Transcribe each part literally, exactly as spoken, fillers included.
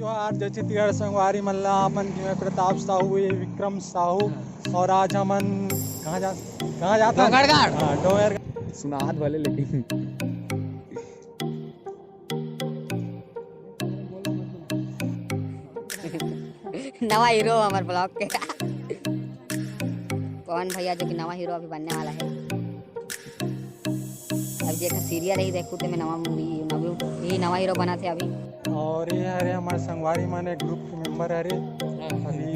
जोहार, जय छत्तीसगढ़ संगवारी मन ला। हमन के मैं प्रताप साहू, ये विक्रम साहू, और आज हमन कहाँ जा, कहाँ जात हन? डोंगरगढ़। हाँ, डोंगरगढ़। सुनात भले लेकिन नवा हीरो हमर ब्लॉग के। पवन भैया जो कि नवा हीरो अभी बनने वाला है। अब जेकर सीरियल ही देखू ते में नवा मूवी, नवी, ये नवा हीरो बना थे अभी। और ये हरे हमारे संगवारी मन, एक ग्रुप के मेंबर हरे। अभी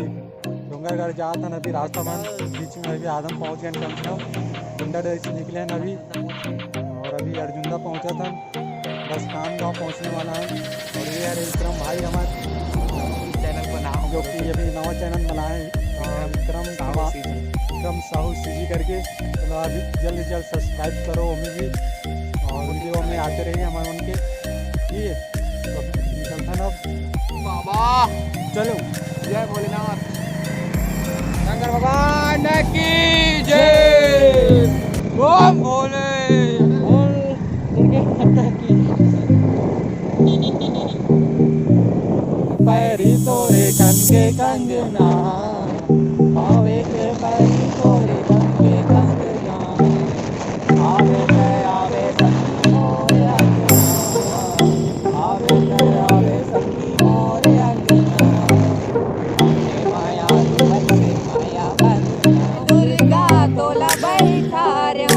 डोंगरगढ़ जात हन, अभी रास्ता मन बीच में अभी आदम पहुंच गए, कम से कम गुंडा डर से निकले हैं अभी। और अभी अर्जुंदा पहुंचा था, बस खान गांव पहुंचने वाला है। और ये हरे विक्रम भाई हमारे चैनल बनाओ, जो कि अभी नवा चैनल बनाए हैं, विक्रम साहू, विक्रम साहू सीजी करके। तो अभी जल्द से जल्द सब्सक्राइब करो हमें भी, और वीडियो में आते रहिए हमारे उनके। ठीक है, तो निकलता ना बाबा। चलो, जय भोलेनाथ। शंकर भगवान की जय। ओम भोले। बोल दुर्गा माता की। पैरी तोरे खन के कंगना, पावे के पैरी तोरे खन के कंगना। आवे के आवे सखी मोरे अंगना, आवे के आवे सखी मोरे अंगना। दुर्गा तोला बैठारेंव,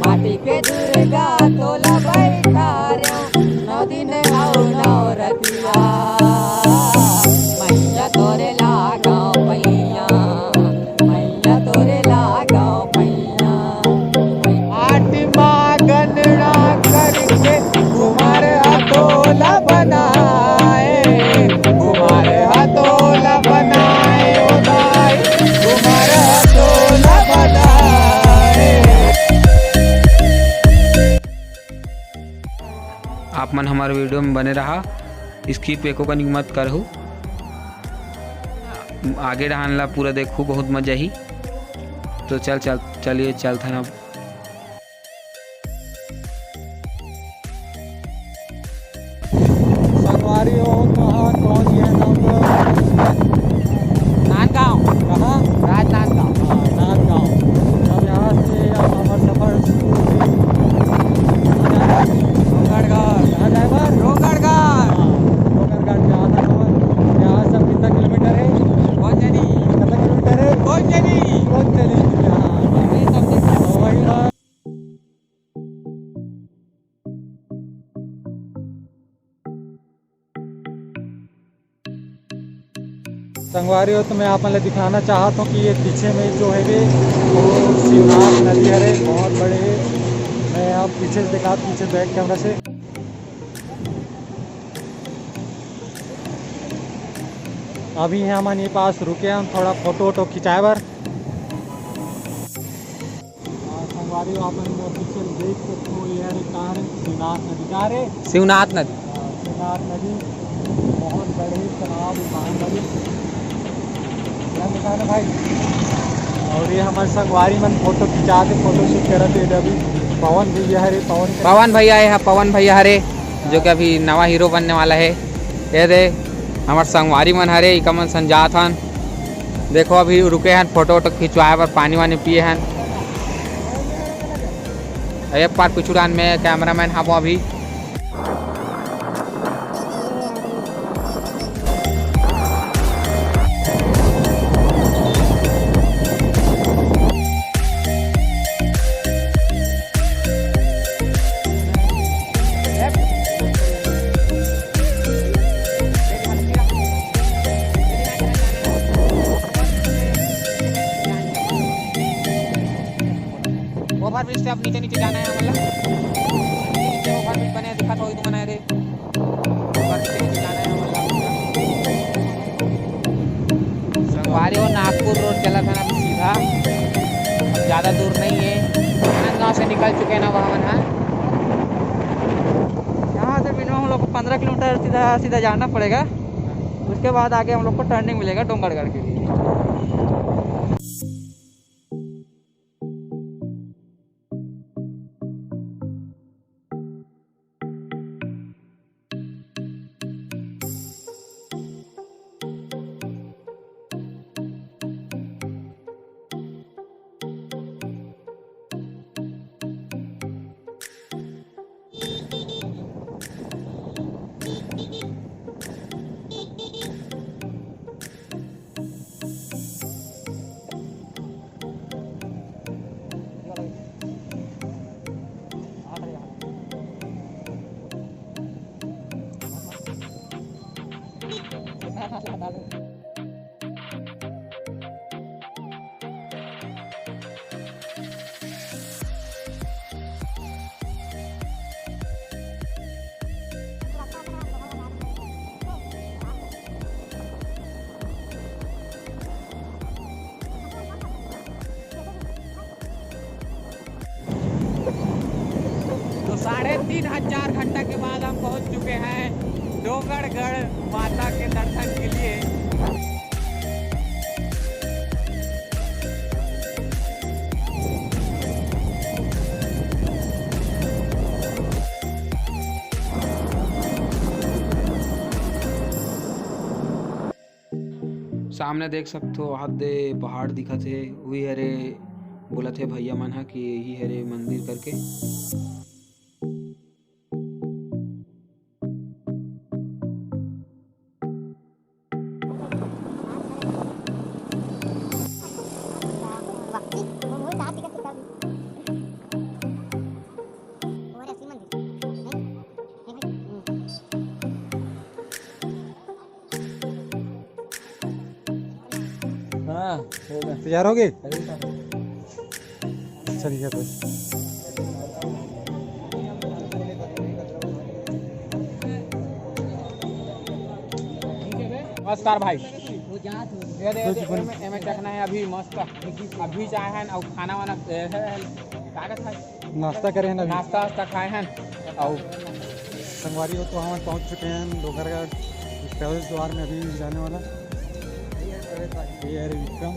माटी के दुर्गा तोला बैठारेंव, नौ दिन अउ नौ रतिया, मैया तोरे लागव पैया, मैया तोरे लागव पैया। आटी मा गनड़ा करके कुमार हथोला बनाए, कुमार हथोला बनाए, ओ भाई, कुमार हथोला बनाए। आप मन हमारे वीडियो में बने रहा, स्किप एको कनिक मत करहू, आगे डहान ला पूरा देखहू, बहुत मजा ही। तो चल चल चलिए चलथन अब। संगवारी हो, कहाँ पहुँच गए हम लोग? नांदगांव। कहाँ? राजनांदगांव। हाँ, नांदगांव। अब यहाँ से अब हमारा सफर शुरू हुई। कहाँ जा रहे हैं? डोंगरगढ़। कहाँ जाए बार? डोंगरगढ़। हाँ, डोंगरगढ़ जाना है। यहाँ से अब कितना किलोमीटर है? कौन जानी? कितना किलोमीटर है? कौन जानी? कौन जानी? हाँ। वही सब देखा। तो वही बात। संगवारी हो, तो मैं आप मन ला दिखाना चाहत हूँ कि ये पीछे में जो है वे, वो शिवनाथ नदी हरे, बहुत बड़े है। मैं आप पीछे से दिखा, पीछे बैक कैमरा से। अभी हमन ये पास रुके हैं थोड़ा फोटो वोटो खिंचाए बर। हाँ, संगवारी हो, आप मन official देख सकते हो, ये हरे कहाँ रे? शिवनाथ नदी। कहाँ रे? शिवनाथ नदी। हाँ, शिवनाथ नदी, बहुत बड़े तालाब, उफान नदी। क्या दिखा रहे भाई? और ये हमारे संगवारी मन फोटो खिंचा के फोटो शूट करत हे अभी। पवन भैया हरे, पवन। पवन भैया आए हैं, पवन भैया हरे, जो कि अभी नवा हीरो बनने वाला है। ये दे, हमारे संगवारी मन हरे, इका मन संग जात हन। देखो, अभी रुके हन फोटो वोटो खिंचवाए बर, पानी वानी पिए हन। एक बार पिछुड़ान में कैमरामैन हबो अभी। ओवरब्रिज से अब नीचे नीचे जाना है हमन ला। नीचे ओवरब्रिज बने दिखत होही तुमन ला रे। ओवरब्रिज से नीचे जाना है हमन ला। संगवारी हो, नागपुर रोड चलत हन अभी सीधा, अब ज़्यादा दूर नहीं है। राजनांदगांव से निकल चुके हैं ना वहाँ मन, हाँ। यहाँ से मिनिमम हम लोग को पन्द्रह किलोमीटर सीधा सीधा जाना पड़ेगा। उसके बाद आगे हम लोग को टर्निंग मिलेगा डोंगरगढ़ के लिए। साढ़े तीन हजार घंटा के बाद हम पहुंच चुके हैं डोंगरगढ़ माता के दर्शन के लिए। सामने देख सकथो, वहां दे पहाड़ दिखत हे, उही हरे बोलत हे भैया मन ह कि यही हरे मंदिर करके। हाँ, हो गया। तैयार हो गए? अरे, अच्छा, ठीक है भाई। नमस्कार भाई। ये दे, दे, एमे, एमे चखना है अभी मस्त। अभी चाय है ना, खाना वाना, ए, है, है, का कहत है? नाश्ता करे हैं अभी। नाश्ता वास्ता खाए हैं। अउ संगवारी हो, तो हम पहुंच चुके हैं डोंगरगढ़ प्रवेश द्वार में अभी जाने वाला। ये हरे विक्रम,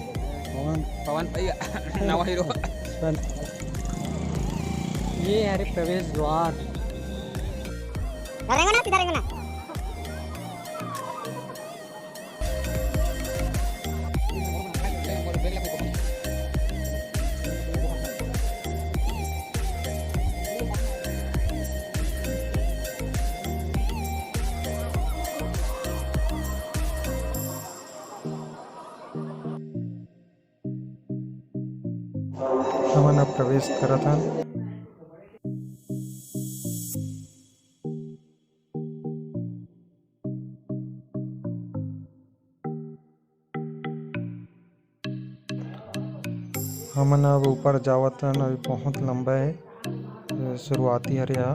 पवन। पवन भैया, नवा हीरो। चल। ये हरे प्रवेश द्वार। रेंगो ना, सीधा रेंगो ना। हमन अब प्रवेश करत हन। हमन अब ऊपर जावत हन, अभी बहुत लंबा है, शुरुआती हरे हा।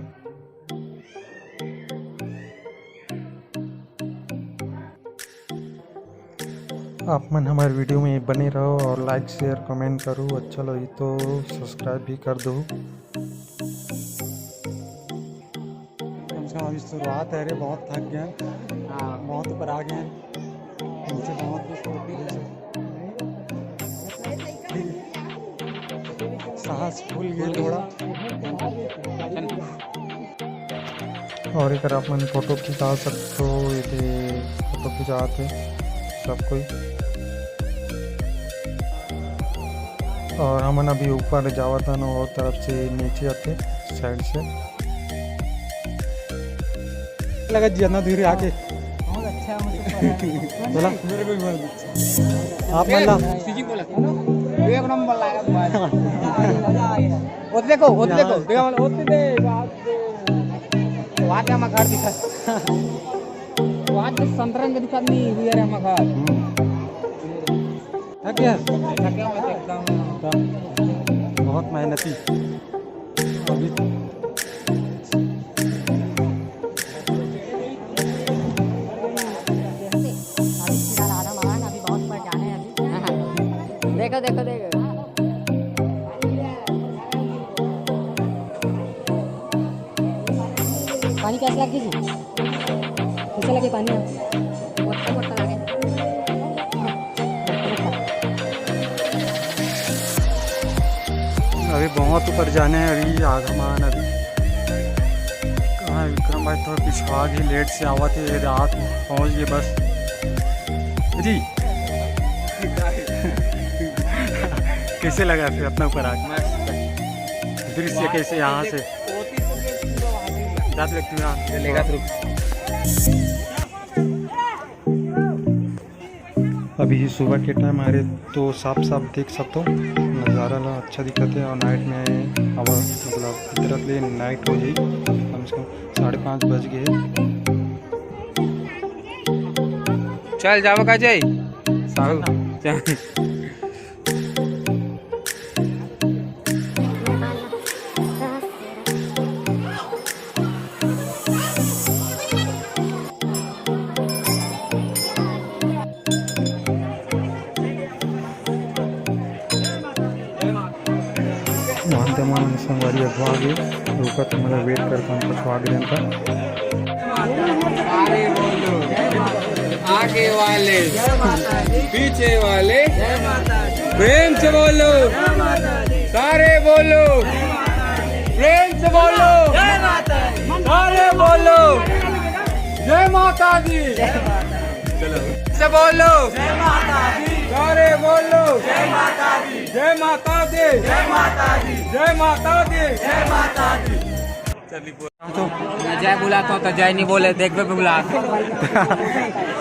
आप मन हमारे वीडियो में बने रहो और like, share, comment करो, अच्छा लगी तो subscribe भी कर दो। कम से कम अभी शुरुआत है रे, बहुत थक गए हैं। हाँ। बहुत ऊपर आ गए हैं। नीचे बहुत कुछ होती है। सांस फूल गए थोड़ा। और एकर आप मन फोटो खिंचा सकथो, एदे फोटो खिंचात हे सब कोई। और हमन अभी ऊपर जावत हन, और तरफ से नीचे आथे side से। लगा जी, इतना दूर आके। बहुत अच्छा, मतलब, बोला? मेरे को भी बोल दो। आप मन ला। एक नंबर लागत भाई। मजा आ गया। ओतले को, ओतले को, यार। देखा वाला, ओतले दे, बाप रे। वाह, क्या मखाड़ दिखा। वाह, तो संतरा के दिखा नहीं, ये रे मखाड़। हम्म। थक गया? थक गया मैं तो एकदम। बहुत मेहनती। अभी अभी फिलहाल आधा मकान, अभी बहुत ऊपर जाना है अभी। हाँ, हाँ। देखो, देखो, देखो। पानी कैसा लग गई जी? कैसा लगे पानी आप? मोटा, मोटा लगे। अभी बहुत ऊपर जाना है, अभी आधा मान अभी। कहाँ है विक्रम भाई, थोड़ा पिछुआ गए, लेट से आवत है, रात पहुँच गए बस। जी। कैसे लगा फिर अपना ऊपर आके? मस्त। दृश्य कैसे यहाँ से? जात व्यक्ति में आप लेगा तो रुक। अभी सुबह के टाइम आ रहे तो साफ साफ देख सकते हो, नज़ारा ला अच्छा दिखत है। और नाइट में अब मतलब इधर ले नाइट हो जाई, कम से कम साढ़े पाँच बज गए। चल जाओ का जाई साहू, चल। जमा संगवारी अगवा गे, रुकत हमला वेट करत हन, पछवा गे जनता। सारे बोलो, आगे वाले, पीछे वाले, प्रेम से बोलो, सारे बोलो, प्रेम से बोलो, सारे बोलो, जय माता दी। चलो, से बोलो, जय माता दी। सारे बोलो, जय माता दी। जय माता दी। जय माता दी। जय माता दी। जय माता दी। मैं जय बुलाता हूँ तो जय नहीं बोले, देखबे बुला।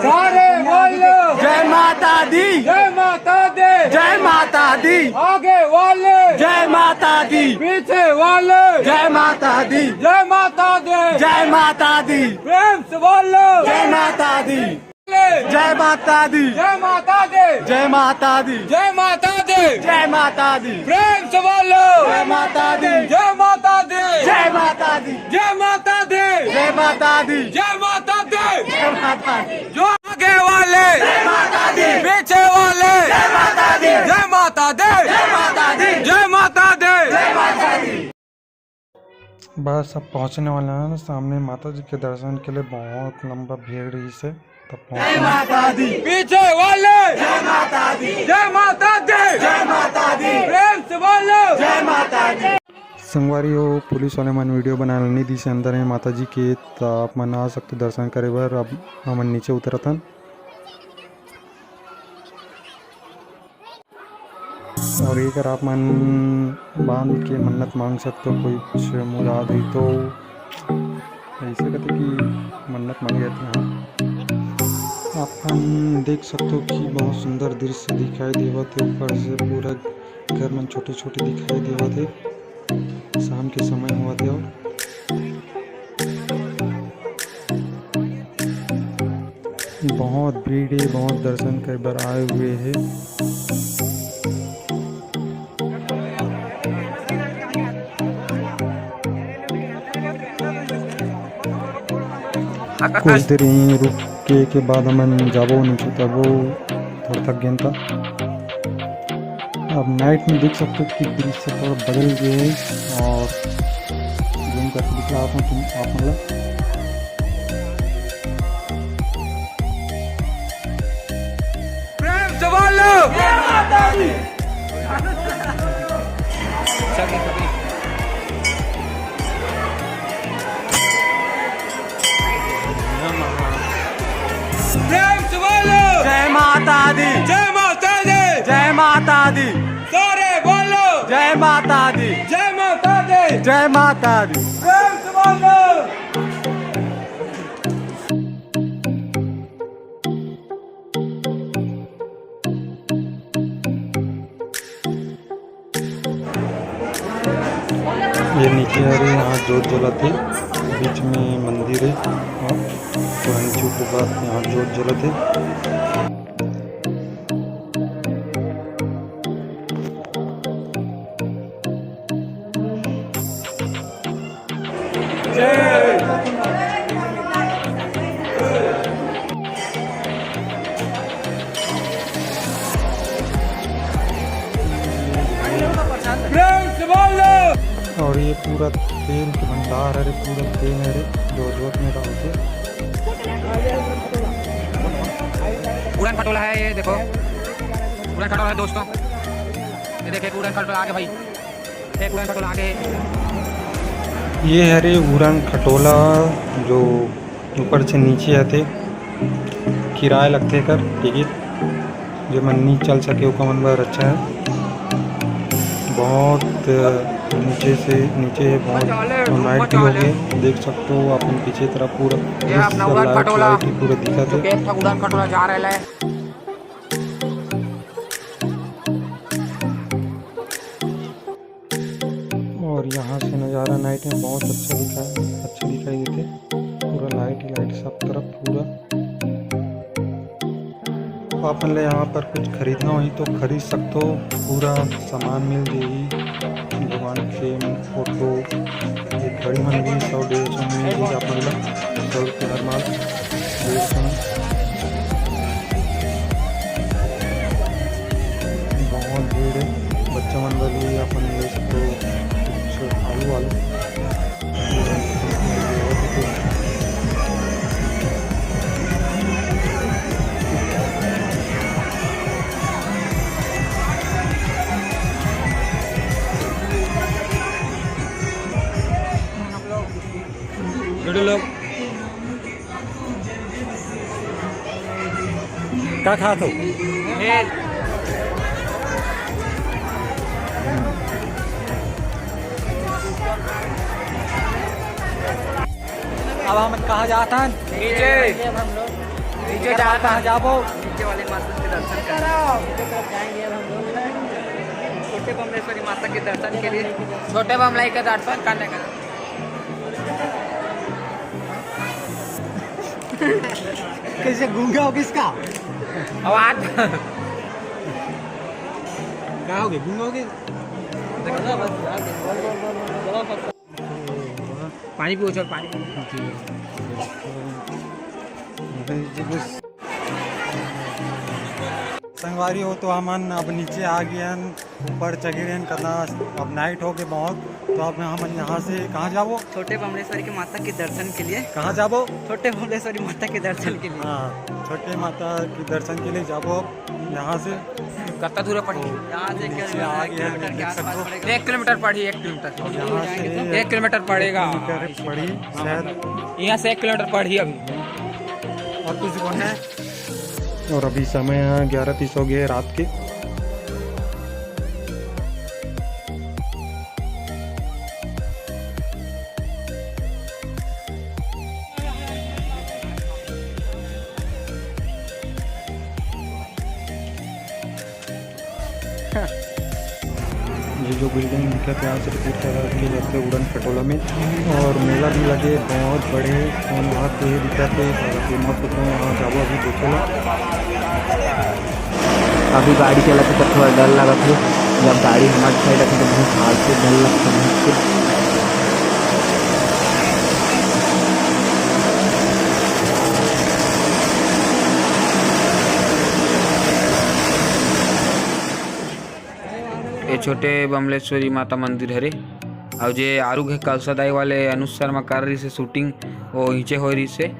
सारे बोलो। जय माता दी। जय माता दी। जय माता दी। आगे वाले। जय माता दी। पीछे वाले। जय माता दी। जय माता दी। जय माता दी। प्रेम से बोलो। जय माता दी। जय माता दी। जय माता दी। जय माता दी। जय माता दी। जय माता दी। प्रेम से बोलो। जय माता दी। जय माता दी। जय माता दी। जय माता दी। जय माता दी। जय माता दी। जय माता दी। जो आगे वाले, जय माता दी। पीछे वाले, जय माता दी। जय माता दी। जय माता दी। जय माता दी। जय माता दी। बस अब पहुँचने वाला है ना, सामने माता जी के दर्शन के लिए बहुत लंबा भीड़ रही से, तब जय पहुँच माता दी। पीछे वाले। जय माता दी। जय माता दी। जय माता दी। प्रेम से बोलो। जय माता दी। संगवारी हो, पुलिस वाले मन वीडियो बनाए नहीं दी से अंदर है माता जी के, तो आप मन आ सकते दर्शन करे बर। अब हमन नीचे उतरत हन। और एकर आप मन बांध के मन्नत मांग सकते हो, कोई कुछ मुराद हुई तो ऐसे कहते कि मन्नत मांगे जाते हैं। आप मन देख सकते हो कि बहुत सुंदर दृश्य दिखाई देवत है, ऊपर से पूरा घर मन छोटे छोटे दिखाई देवत है। शाम के समय होवत हे और बहुत भीड़ हे, बहुत दर्शन करे बर आए हुए हे। कुछ देर यहीं रुक के, के बाद हमन जाबो नीचे, तबो थोड़ा थक गेन त। अब नाइट में देख सकते हो कि दृश्य थोड़ा बदल गए हैं और जूम करके दिखा रहा हूँ तुम आप, मतलब। प्रेम से बोलो। प्रेम से बोलो। जय माता दी। जय माता दी। जय माता दी। सारे बोलो। जय माता दी। जय माता दी। जय माता दी। प्रेम से बोलो। ये नीचे हरे, यहाँ जोत जलत हे, बीच में मंदिर हे और पुरानी चौक के पास यहाँ जोत जलत हे। प्रेम से बोलो। और ये पूरा तेल के भंडार हरे, पूरा तेल हरे, जो जोत में डालते। उड़न खटोला है, ये देखो, उड़न खटोला है दोस्तों, ये देखिए, उड़न खटोला आगे भाई। एक उड़न खटोला आगे। ये हरे उड़न खटोला, जो ऊपर से नीचे आथे, किराया लगथे एकर टिकट। जे मन नी चल सके, ओकर मन बर अच्छा है। बहुत नीचे से, नीचे है, बहुत नाइट भी हो गए। देख सकते हो अपन पीछे तरफ पूरा ये अपना उड़न खटोला, लाइट पूरा दिखा जो थे। एक ठा उड़न खटोला जा रहा है। और यहाँ से नज़ारा नाइट में बहुत अच्छा दिखा, अच्छा दिखाई देते, पूरा लाइट ही लाइट सब तरफ पूरा। आप मन ले यहाँ पर कुछ खरीदना होही तो खरीद सकते हो, पूरा सामान मिल जाही, भगवान के फोटो, एक घड़ी मन भी सौ डेढ़ सौ में मिल जाही आप मन ला, सौ रुपये हर माल। बहुत भीड़ है, बच्चा मन बर भी अपन ले सकते हो। छोटे लोग का खात हो? अब हम कहाँ जात हन? नीचे। नीचे जात हन। कहाँ जाबो? नीचे वाले माता के दर्शन करना। छोटे बमलेश्वरी माता के दर्शन के लिए। छोटे बमलाई के दर्शन करने का। कैसे गूंगा हो किसका? आवाज। क्या हो गया, गूंगा हो गया? पानी पी, उछल पानी पी। संगवारी हो, तो हमन अब नीचे आ गए हैं, ऊपर चढ़े रहे हैं, कतना अब नाइट हो गए बहुत, तो अब हमन यहाँ से कहाँ जाबो? छोटे बमलेश्वरी के माता के दर्शन के लिए। कहाँ जाबो? छोटे बमलेश्वरी माता के दर्शन के लिए। हाँ, छोटे माता के दर्शन के लिए जाबो। यहाँ से कत्ता दूर पड़ही? यहाँ से एक नीचे आ गया, किलोमीटर के देख आसपास सकते हो। पड़ेगा। एक किलोमीटर पड़ही, एक किलोमीटर। यहाँ से एक किलोमीटर पड़ेगा। एक किलोमीटर पड़ही शायद। यहाँ से एक किलोमीटर पड़ही अभी। और कुछ बोलना है? और अभी समय है ग्यारह तीस हो गए रात के। ये जो बिल्डिंग दिखत हे, यहाँ से टिकट कटा के जाथे उड़न खटोला में। और मेला भी लगे बहुत बड़े, और वहाँ पे दिखत हे, बहुत कुछ वहाँ जाबो अभी देखे ला। अभी गाड़ी चलाते तो थोड़ा डर लगत हे, जब गाड़ी हमारे साइड आथे तो बहुत हाथ से डर लगता है। ये छोटे बमलेश्वरी माता मंदिर हरे, अउ जे आरुग हे कलसा दाई वाले अनुज शर्मा कर रही से शूटिंग, वो नीचे हो रही से।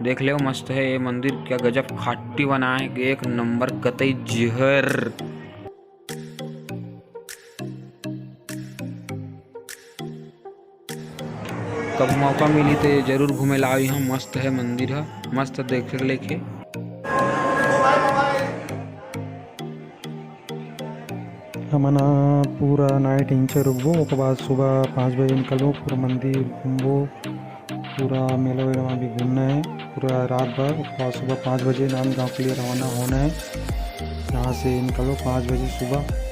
देख ले, मस्त है ये मंदिर, क्या गजब खाटी बनाए, एक नंबर कतई जहर। कब मौका मिली तो जरूर घूमे ला आओ, यहाँ मस्त है मंदिर है, मस्त देखे लेखे। हमन ह पूरा नाइट इंचे रुकबो, ओकर बाद सुबह पाँच बजे निकलबो, पूरा मंदिर घूमबो, पूरा मेला वेला में भी घूमना है पूरा रात भर। ओकर बाद सुबह पाँच बजे नांदगांव के लिए रवाना होना है। यहाँ से निकलो पाँच बजे सुबह।